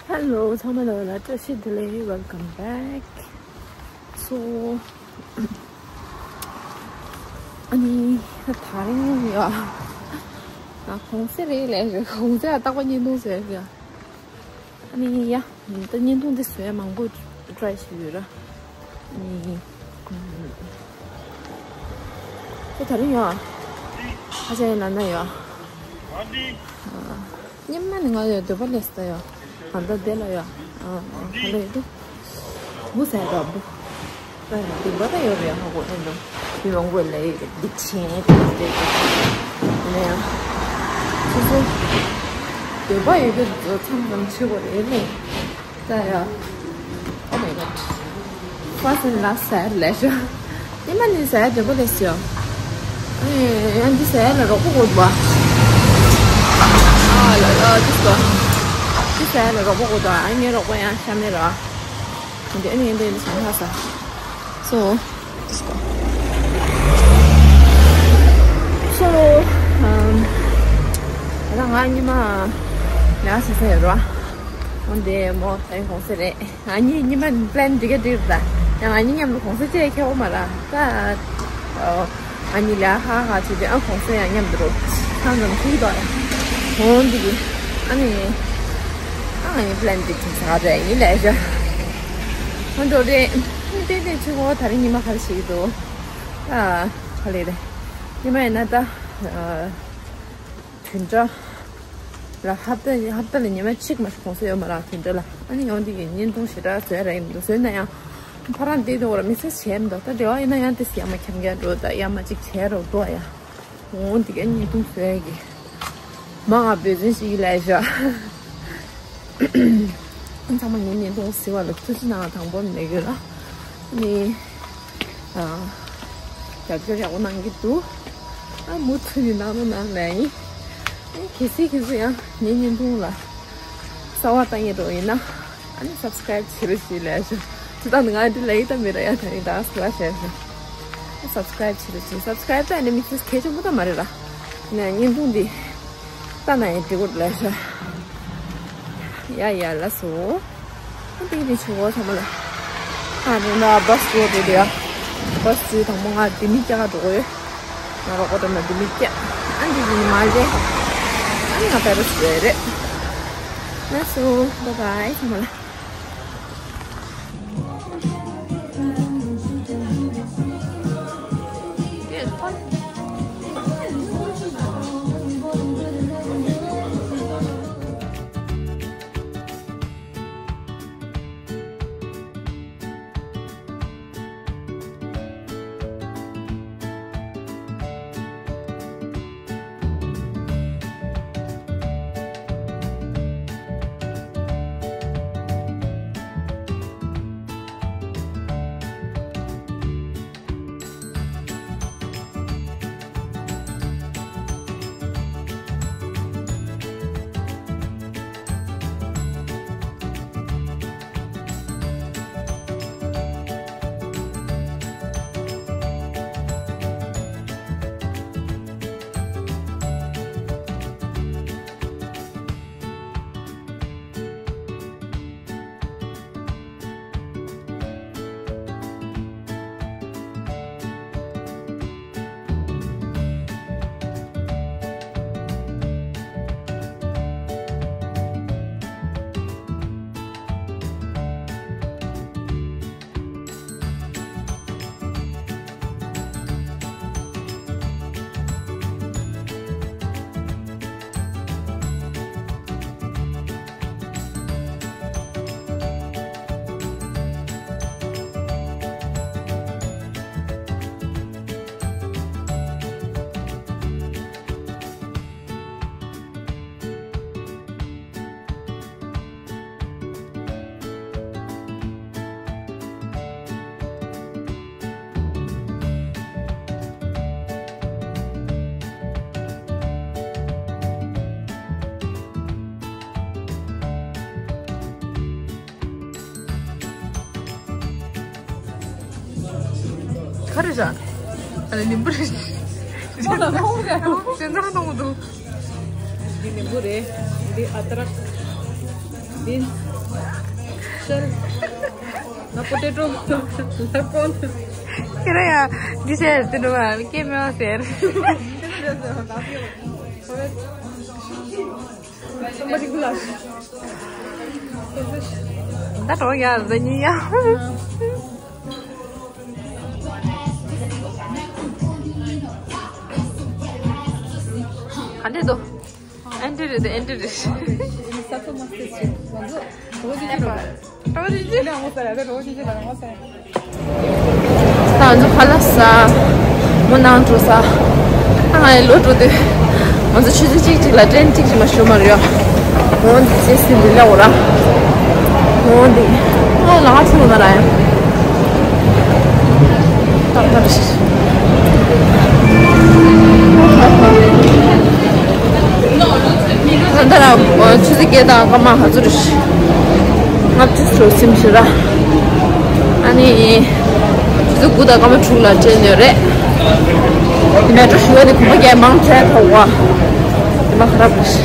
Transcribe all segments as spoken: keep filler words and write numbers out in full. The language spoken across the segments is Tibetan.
Hello ཚང་མ་ལ་བཀྲ་ཤིས་བདེ་ལེགས། Welcome back. So ཨ་ནི་ད་རིང་ཡ་ང་གུང་སེང་རེད་ལས་རེད། གུང་སེང་རྟག་པར་བརྙན་ཐུང་བཟོས་ཡ། ཨ་ནི་ཡ་ད་བརྙན་ཐུང་འདི་བཟོས་མང་པོ་try བྱས་ཡོད་ར། ཨ་ནི་ཁོ་ད་རིང་ཡ་ཧ་ཅང་ཡ་ན་ན་ཡ། སྙེ་མ་ནི་ང་ཡ་འདོད་པ་ལས་ས་ཡ། ང་ད་དེ་ལ་ཡ། ག་ལ་ཡོད་དུ། བུ་ཟ་ཡ་འདུག་བུ། ད་ཡ་འདི་འབའ་ད་ཡོད་རེད། ཧ་གོ་ཨེ་འདུག་མི་མང་པོ་ལ་ཡོད་རེད། འདི་ཆེན་དེ་འདྲ་ཡིན་ན་ཡང་། སོ་སོ་འདོད་པ་ཡོད་དུ་ཚང་ཚང་བྱེད་དགོས་རེད་ལས། ད་ཡ། Oh my god. First and last ཟ་ཡ་ལས་ཤོ། ཨེ་མ་ནི་ཟ་ཡ་འདྲ་པོ་ལས་སོ། ཨེ་ཡང་འདི་ཟ་ཡ་ལ་རོགས་པོ་དགོས་པ། ཨ་ལ་ལ་འདི་ཟ། འདི་ཟ་ཡ་ལ་རོགས་པོ་དགོས་དོ། ཨ་ངའི་རོགས་པོ་ཡང་ཤ་མེད་ར། འདི་ཨ་ནི་འདི་འདི་ཟ་ཧ་ཟ། So འདི་ཟ། So um ད་ང་ཉི་མ་ཡང་ཟ་ཟ་ཡོད་ར། འོན་ཏེ་མོ་ད་ཡིན་གོང་ཟེ་རེད། ང་གཉིས་ཉི་མ་plan འགྲིག་ག་འགྲིག་རེད་ད། ཡང་ང་གཉིས་མཉམ་དུ་གུང་སེང་བཅད་ཁེ་འོ་མ་ར་ད། ཨོ། ང་གཉིས་ལ་ཧ་ཧ་བྱས་ཏེ་ཨ་གུང་སེང་ཡང་མཉམ་དུ་རོ། ཚང་ཙམ་ཁུག་དོ་ཡ། འོང་འདི་གི། ཨ་ནི། ཨ་ང་གཉིས་plan འགྲིག་ཐུབ་ས་རེད་ཡིན་ལས་ཤ། འོང་འགྲོ་རེད། ཏན་ཏན་ཆུ་བོ་ད་རིང་ཉི་མ་ག་རེ་བྱེད་ཀྱི་འདུག་ཨ། ག་ལེ་རེད། ཉི་མ་ཡིན་ན་ད། ཨ། བདུན་ཕྲག་ལ་ཧབ་ཏ་ཧབ་ཏ་ལ་ཉི་མ་གཅིག་མ་གཏོགས་གུང་སེང་ཡོད་མ་རེད། བདུན་ཕྲག་ལ། ཨ་ནི་ཡོང་དུས་ཀྱི་བརྙན་ཐུང་ཞེ་དྲག་བཟོས་ར་ཡིན་མི་འདུག་བཟོས་ན་ཡང་ཕ་རང་བལྟས་འདུག་ར། མི་ཚེ་བྱས་མི་འདུག་ད་འབྲེལ་བ་ཡིན་ན་ཡང་ཏོག་ཙམ་ཡར་མར་འཁྱམ་རྒྱག་འགྲོ། ད་ཡར་མར་གཅིག་བྱས་རོགས་འདུག་ཡ། འོང་དུས་ཀྱི་བརྙན་ཐུང་བཟོས་ཀྱི་མ་ང་འབད་བརྩོན་ཞིག་ལས་བཞག་ཚང་མ་ངའི་བརྙན་ཐུང་གཟིགས་པ་ལ་ཐུགས་རྗེ་གནང་། དང་པོ་ནས་ལབ་ཀྱི་ཡོད་ལ། ནི། ཨ། རྒྱབ་སྐྱོར་ཡག་པོ་གནང་གི་འདུག་ཨ་མུ་མཐུད་ནས་གནང་རོགས་གནང་ལབ་ཡིན། ཨ་གལ་སྲིད་ཁྱེད་ཚོ་ཡང་ངའི་བརྙན་ཐུང་ལ་གསར་པ་ལྟ་མཁན་འདྲ་ཡིན་ན། ཨ་ནི་subscribe བྱེད་རོགས་ཞེས་ལབ་ཤོག་དེ་དག་ནི་ང་འདི་ལ་ཡིད་ད་མི་ར་ཡ། ད་ཡིན་ད་སུ་ལ་བྱས་ཤོག subscribe བྱེད་རོགས་ཞེས། subscribe ད་ནི་དམིགས་བསལ་གལ་ཆེན་པོ་ད་མ་རེད་ར། ནས་བརྙན་ཐུང་འདི་ལྟ་ན་ཡང་འགྲིག་གོ་ལབ་ཤོག་ཡ་ཡ་ལགས་སོ། ཨ་འདི་འདི་ཆུ་བོ་ཚང་མ་ལ། ཨ་འདི་ན་བྷ་སི་འགྲོ་འདུག་ཡ། བྷ་སི་དང་པོ་ང་ལྡི་མིག་སྐྱ་ཁ་འགྲོ་གི་ཡོད། ང་རོགས་པ་དང་ན་ལྡི་མིག་སྐྱ། ཨ་འདི་འདི་ནི་མ་རེད། ཨ་ནི་ང་པེ་རི་སི་རེད། ལགས་སོ། bye bye ཚང་མ་ལ། ག་རེ་བྱ། ཨ་ནི་ནིམ་བུ་རེད། ཅན་ཙང་གཏོང་གི་འདུག་འདི་ནིམ་བུ་རེད། འདི་ཨ་ཏྲག་འདི་ ཤེལ། ང་པོ་ཏེ་ཏོ། ལ་ཀོན། ཁྱེད་རང་ཡང་འདི་བཤད་དེ་འགྲོ་བ་སྐད་མེད་པ་ཟེར། ད་འགྲོ་ཡ་ཟ་ཉི་ཡ། ག་འདྲས་འདུག་ཨན་ཏི་རེད་དེ་ཨན་ཏི་རེད། ས་ཚོ་མ་སྲིད་ཞིག་ང་ཚོ་རོ་ཅི་ཅི་རོ། རོ་ཅི་ཅི་ལ་ངོ་ས་ར་རོ་ཅི་ཅི་ལ་ངོ་ས་ར། ད་ང་ཚོ་ཁ་ལག་ཟ། ད་ང་ཡི་ལོ་འགྲོ་དུས་ང་ཚོ་ཆུ་ཚོད་གཅིག་གཅིག་ལ་ཏྲེན་གཅིག་གཅིག་མ་ཞུ་མ་རེད་ཡ། འོ་འདི་ཅི་སྲིད་འདི་ལ་འོ་ར། འོ་འདི། ཨ་ལ་ང་ཚོ་ལ་ར་ཡ། ད་ད་ར་ཤི། ད་ལྟ་ལ་ཆུ་ཚོད་བརྒྱད་དང་སྐར་མ་ག་ཚོད་རེད། ལྔ་བཅུ་ཙམ་ཕྱིན་ཤག་ར། ཨ་ནི་ཆུ་ཚོད་དགུ་དང་སྐར་མ་དྲུག་ལ་ཏྲེན་ཡོད་རེད། མེ་ཏྲོ་ཞུ་བ་དེ་གོམ་པ་རྒྱག་མང་དྲགས་ཐོག་བ། དེ་མ་ཁ་རབ་རེད།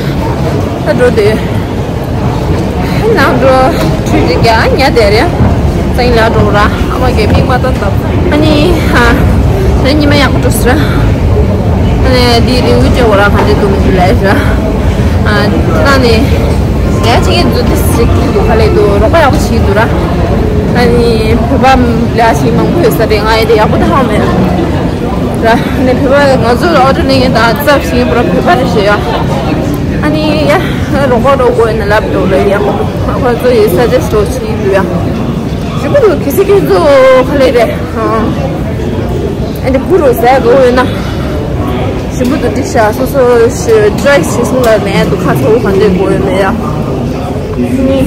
ད་འགྲོ་དེ། ནང་འགྲོ་ཆུ་ཚོད་བརྒྱད་ཉལ་བསྡད་རེད། སང་ཉིན་ལ་འགྲོ་ར། ཨ་མ་གིས་མིག་མ་བལྟ་བཏང་། ཨ་ནི་ཧ། ད་ཉི་མ་ཡག་པོ་འགྲོ་སོང་ར། ཨ་ནི་འདི་རི་བོ་ཅོ་བོ་ར་ག་འདྲ་འདུག་མི་འདུག་ལབ་ར། ཨ་དེ་ནང་ནས་ཡ་ཆེ་གེ་འཛུལ་ཏེ་ཟིག་གི་འདུག་ག་ལས་འདུག་རོགས་པ་ཡག་པོ་བྱེད་ཀྱི་འདུག་ར། ཨ་ནི་བོད་པ་ལ་ཞིག་མང་པོ་ཡོད་ས་རེད། ང་ཡི་དེ་ཡག་པོ་ད་ཧ་མེད་ར། ཨ་ནི་བོད་པ་ང་ཚོ་ཨོ་ཊོ་ནས་ད་ཚབ་ཞིག་པོ་ར་བོད་པ་རེད་ཞེས་ཡ། ཨ་ནི་ཡ་རོགས་པ་རོགས་པ་ཡོད་ན་ལབ་འདུག་ལ་ཡག་པོ་འདུག་ཁོ་ཚོ་ཡི་ས་ཆ་སོ་ཞིག་འདུག་ཡ། ཞིམ་པོ་འདུག་གལ་སྲིད་ཁྱེད་ཚོ་ག་ལེ་རེད། ཨ་འདི་བུ་རུ་ཟས་དགོས་ཡོད་ན། ཞིམ་པོ་འདུག་འགྲིག་ཤག་སོ་སོ་ཤོད་ཊི་རའི་བྱེད་སོང་ལ་ནས་འདུག་ཁ་ཚ་བོ་ག་འདྲས་དགོས་ཡོད་མེད་ཡ། ནི།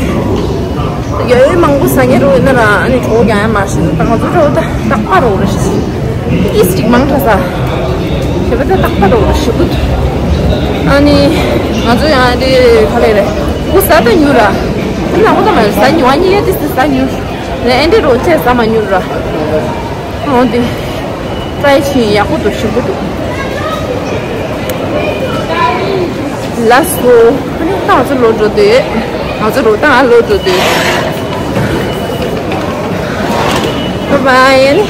ཡོད་མང་པོ་ཟ་མཁན་རུ་ཡོད་ན་ར་ཨ་ནི་གྲོགས་ཀྱང་ཡང་མ་ཤེས་ད་ང་ཚོ་འདྲ་བོ་ད་རྟག་པ་རུ་རེད། ཨིས་ཅིག་མང་དྲགས་ས། ཞེས་པ་ད་རྟག་པ་རུ་ཞིམ་པོ་འདུག་ཨ་ནི། ང་ཚོ་ཡང་འདི་ག་ལེ་རེད། ཁུ་ཟ་ད་མྱུར་ར། ཁུ་ན་ཁུ་ད་མ་ཟ་མྱུར་ཨ་ནི་ཡ་དེ་ཟ་མྱུར། ནས་ཨེ་འདྲ་རོ་ཆེ་ཟ་མ་མྱུར་ར། འོ་འདི། ཊི་རའི་བྱེད་ཡག་པོ་འདུག་ཞིམ་པོ་འདུག་ལགས་སོ། ཨ་ནི་ད་ང་ཚོ་ལོག་འགྲོ་དུས། ང་ཚོ་རོ་ད་ལོག་འགྲོ་དུས། བཱའི་བཱའི། ཨ་ནི།